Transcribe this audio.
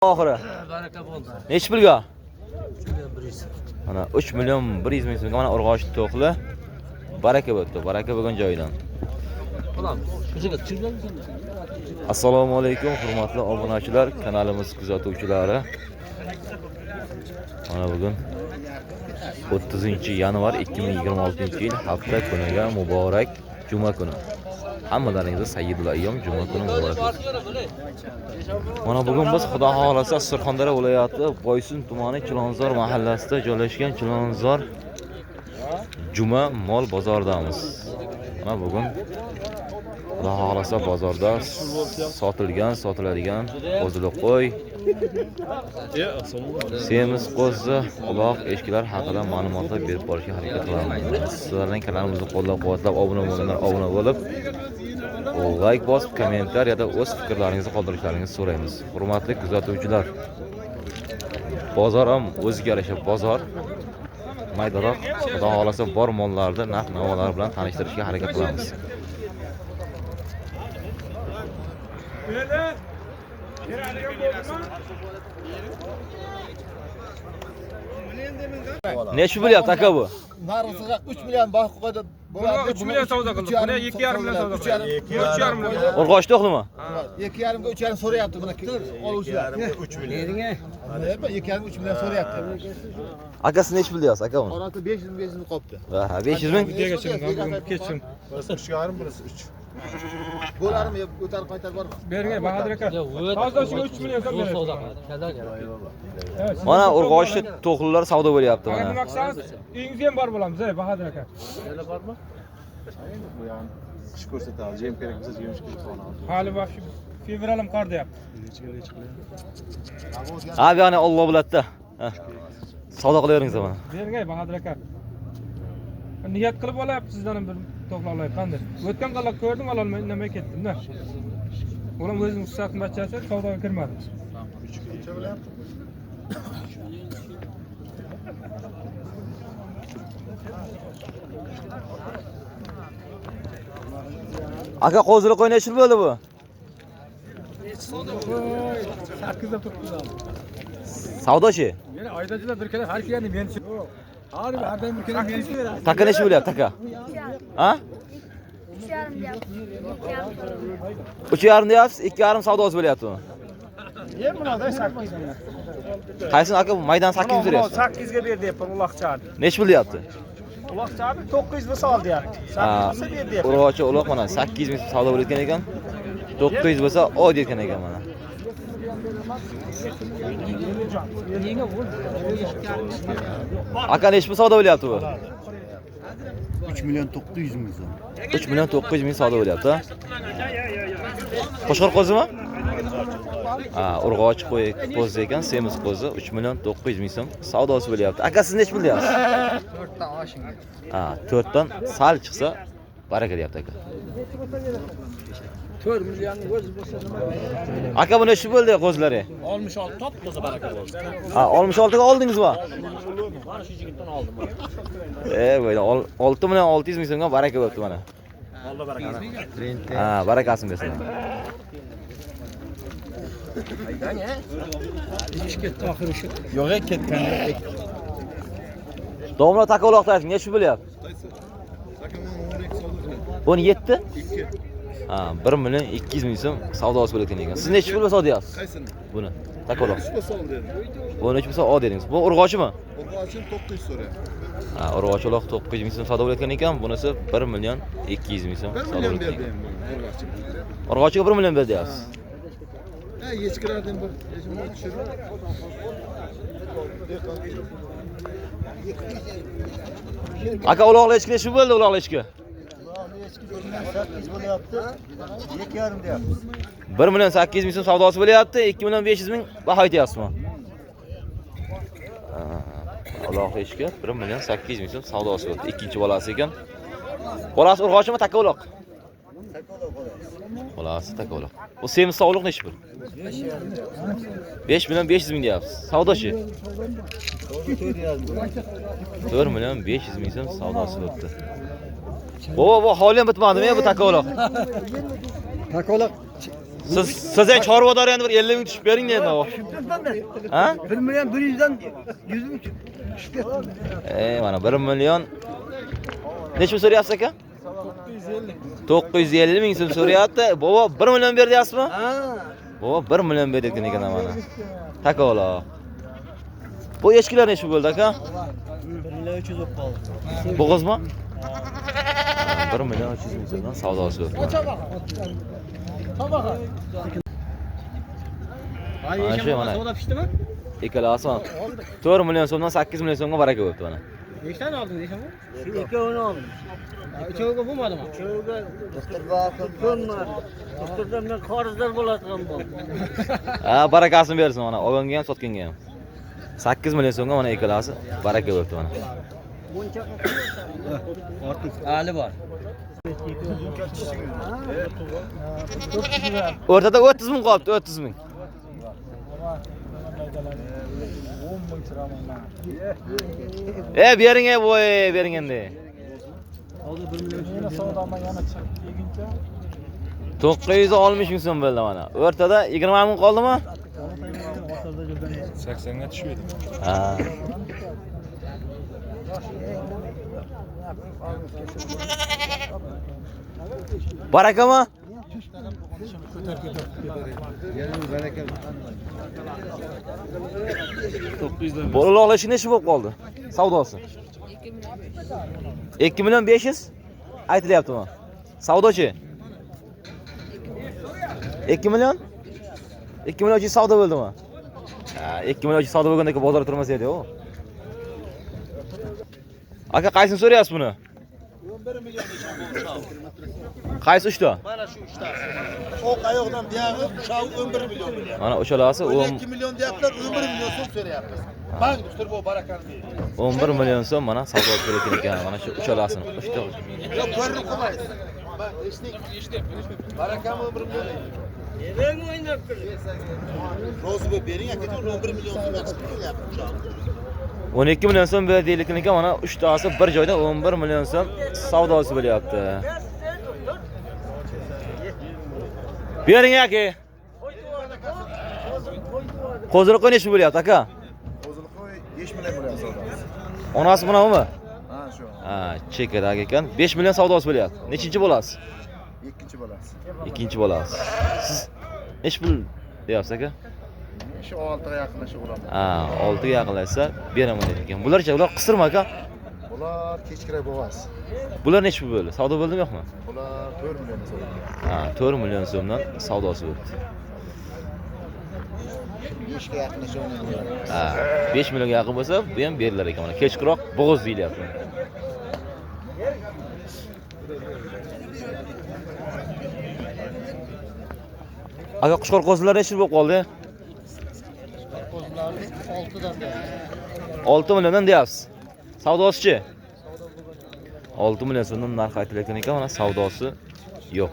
Oxiri. Baraka bo'ldi. Nechi pulga? 3 million 100. Mana 3 million 100 ming so'mga mana urg'ochi to'qli. Baraka bo'libdi. Baraka bo'lgan joyidan. O'shaga tushirganmisan? Assalomu alaykum hurmatli obunachilar, kanalimiz kuzatuvchilari. Mana bugun 30 yanvar 2026-yil hafta kuniga muborak juma kuni. Hammalaringizga sayyidul ayyom juma kuni muborak bo'lsin. Mana bugun biz Xudo xohlasa Surxondaryo viloyati Boysun tumani Chilonzor mahallasida joylashgan Chilonzor juma mol bozoridamiz. Mana bugun Xudo xohlasa bozorda sotilgan, sotiladigan qo'zili qo'y, semiz qo'zi, uloq, echkilar haqida ma'lumotlar berib borishga harakat qilamiz. Sizlarning kanalimizni qo'llab-quvvatlab, obuna bo'lganlar obuna bo'lib, like bosib, kommentariyada o'z fikrlaringizni qoldirishlaringizni so'raymiz. Hurmatli kuzatuvchilar, bozor ham o'ziga yarasha bozor. Maydaroq, Xudo xohlasa bor mollarni narx-navolar bilan tanishtirishga harakat qilamiz. Nechi bo'lyapti aka bu? Narxisiga 3 million baho qo'ydi. Buni 3 million savdo qildik. Buni 2,5 million savdo qildik. 3,5 million. Urg'och to'qlimi? 2,5 ga 3,5 so'rayapti buni oluvchilar. 3 million. 2,5 3 million so'rayapti. Aka siz nechi pul deyapsiz aka buni? Orasi 500 ming 500 ming qolibdi. Ha, 500 ming. Bugun kechsin. Birisi 3,5, birisi 3. Bo'larmi o'tar qaytar bormi? Bering, Bahodir aka. Hozir 3 million so'm Zo'r savdo berasiz. qiladi. Kalar kerak. Mana urg'ochli to'qlilar savdo bo'lyapti Agar mana. nima qilsangiz, uyingizga ham borib olamiz, ey Bahodir aka. Yana bormi? Bu yani qish ko'rsatadi. Jem kerak bo'lsa jem kerak olamiz. Hali vahshiy fevral ham qor deyapti. Ha, bu yoqni Alloh biladi-da. Ha. Savdo qilaveringiz mana. Bering, ey Bahodir aka. Niyat qilib olyapti sizdan ham bir to'qla olay qanday. O'tgan qalaq ko'rdim, ololmay indamay ketdim-da. Ular o'zining ustasining bachasi savdoga kirmadi. Aka qo'zili qo'y nechi pul bo'ldi bu? 8'da turibmiz abi. Savdochi. Yine aydacılar bir kere her kelganda men yo'q. Har bir har doim bir kere men beradi. Taka nechi bo'lyapti taka? Ha? 3,5 deyapti. 3,5 deyapsiz, 2,5 savdosi bo'lyapti bu. Qaysini aka bu maydan 800 beryapsiz. 800 ga ber deyapman uloqchani. Nechi pul deyapti? Uloqchani 900 bo'lsa ol deyapti. Ha, 800 bo'lsa ber deyapti. Urg'ochi uloq mana 800 ming so'm savdo bo'layotgan ekan. 900 bo'lsa o deyotgan ekan mana. Aka nechi pul savdo bo'lyapti bu? 3 million 900 ming so'm. 3 million 900 ming savdo bo'lyapti. Ha? Qo'shqor qo'zimi? Ha, urg'ochi qo'y qo'zi ekan, semiz qo'zi 3 million 900 ming so'm savdosi bo'lyapti. Aka siz nechi pul deyapsiz? 4 dan oshing. Ha, 4 dan sal chiqsa baraka deyapti aka. 4 milyonni o'zi bo'lsa nima? Aka bu nechi bo'ldi qo'zilari? 66 top toza baraka bo'ldi. Ha, 66 ga oldingizmi? Mana shu yigitdan oldim. Böyle 6 million 600 ming so'mga baraka bo'libdi mana. Alloh baraka. Ha, barakasini bersin. Ish ketdi oxiri shu. Yo'q, ketgan. Domla taka uloqda ayting, nechi bo'lyapti? 17? Ha, 1 million 200 ming so'm savdosi bo'layotgan ekan. Siz nechi pul sotyapsiz? Qaysini? Buni. Taka uloq. 3 bo'lsa ol dedim. Buni 3 bo'lsa ol dedingiz. Bu urg'ochimi? Urg'ochini 900 so'rayapti. Ha, urg'ochi uloq 900 ming so'm savdo bo'layotgan ekan. Bunisi 1 million 200 ming so'm 1 savdo million bo'layotgan berdi ekan. endi urg'ochini. Urg'ochiga 1 million berdi deyapsiz. Ha, echkilardan bir echkini tushirib. Aka uloqli echki nechi bo'ldi uloqli echki? 8 bo'lyapti. 2,5 deyapti. 1 million 800 ming so'm savdosi bo'lyapti, 2 million 500 ming baho aytyapsizmi? Uloq echki 1 million 800 ming so'm savdosi bo'ldi. Ikkinchi bolasi ekan. Bolasi urg'ochimi, taka uloq? Bolasi taka uloq. Bu semiz sovliq nechi pul? 5 million 500 ming deyapsiz. Savdochi? 4 million 500 ming so'm savdosi bo'libdi. Baba, bu holi ham bitmadimi bu taka uloq? Takola Siz ham chorvador endi bir 50 ming tushib bering endi. Ha? 1 million 100dan 100 ming tushib ketdi. Mana 1 million. Necha pul so'rayapsiz aka? 950 ming so'm so'rayapti. Bobo 1 million ber deyapsizmi? Ha. Bobo 1 million ber degan ekan mana. Takola. Bu echkilar necha bo'ldi aka? 1 million 300 bo'lib qoldi. Bo'g'izmi? 1 million 300 ming so'mdan savdosi bo'ldi. Mana shu mana. Savdo pishdimi? Ikkalasi mana 4 million so'mdan 8 million so'mga baraka bo'libdi mana. Nechtani oldingiz, Eshon? Shu ikkovini oldim. Uchoviga bo'lmadimi? Uchoviga doktor boqib bo'lmadi. Doktordan men qarzdor bo'ladigan bo'ldim. Ha, barakasini bersin mana, olganga ham, sotganga ham. 8 million so'mga mana ikkalasi baraka bo'libdi mana. Ali bor. O'rtada 30 ming qolibdi, 30 ming. Bering voy, bering endi. 960 ming so'm bo'ldi mana. O'rtada 20 ming qoldimi? 80 ga tushib edi. Ha. Barakami? Bu uloqlar ishi necha bo'lib qoldi? Savdosi. 2 million 500 aytilyaptimi? Savdochi. 2 million? 2 million 300 savdo bo'ldimi? Ha, 2 million 300 savdo bo'lganda bozorda turmas edi u. Aka, qaysini so'rayapsiz buni? 11 million Qaysi uchta? Mana shu uchtasi. Oq oyoqdan buyog'i ushavi 11 million bo'lyapti. Mana o'shalasi 12 million deyaptilar, 11 million so'm so'rayapmiz. Bang, doktor bu barakani bering. 11 million so'm mana savdo qilayotgan ekan. Mana shu uchalasini. Uchta. Yo'q, ko'rinib qolmaysiz. Bang, eshitdik. Barakami 11 million. Nega o'ynab turibsiz? Rozi bo'lib bering, akajon, 11 million so'm chiqib kelyapti ushavi. 12 million so'm berdik ekan, mana uchtasi bir joyda 11 million so'm savdosi bo'lyapti. Bering aka. Qo'zilik qo'y necha bo'lyapti aka? Qo'zilik qo'y 5 million bo'lyapti savdosi. Onasi bunami? Ha, shu. Ha, chekadagi ekan. 5 million savdosi bo'lyapti. Nechinchi bolasi? Ikkinchi bolasi. Ikkinchi bolasi. Siz necha pul deyapsiz aka? Shu 6 ga yaqinlashib uraman. Ha, 6 ga yaqinlashsa beraman deydi ekan. Bularcha, ular qisirmi aka? Bular kechkirak bo'g'az. Bular necha pul bo'ldi? Savdo bo'ldimi yo'qmi? Bular 4 million savdo. Ha, 4 million so'mdan savdosi bo'ldi. 5 ga yaqinlashib. Ha, 5 millionga yaqin bo'lsa, bu ham berilar ekan mana. Kechkiroq bo'g'iz deyilyapti. Aka, qushqor qo'zilar necha bo'lib qoldi? Qo'zilarni 6 dan deyapti. 6 milliondan deyapsiz. Savdosichi? 6 million so'mdan narx aytilayotgan ekan, mana savdosi yo'q.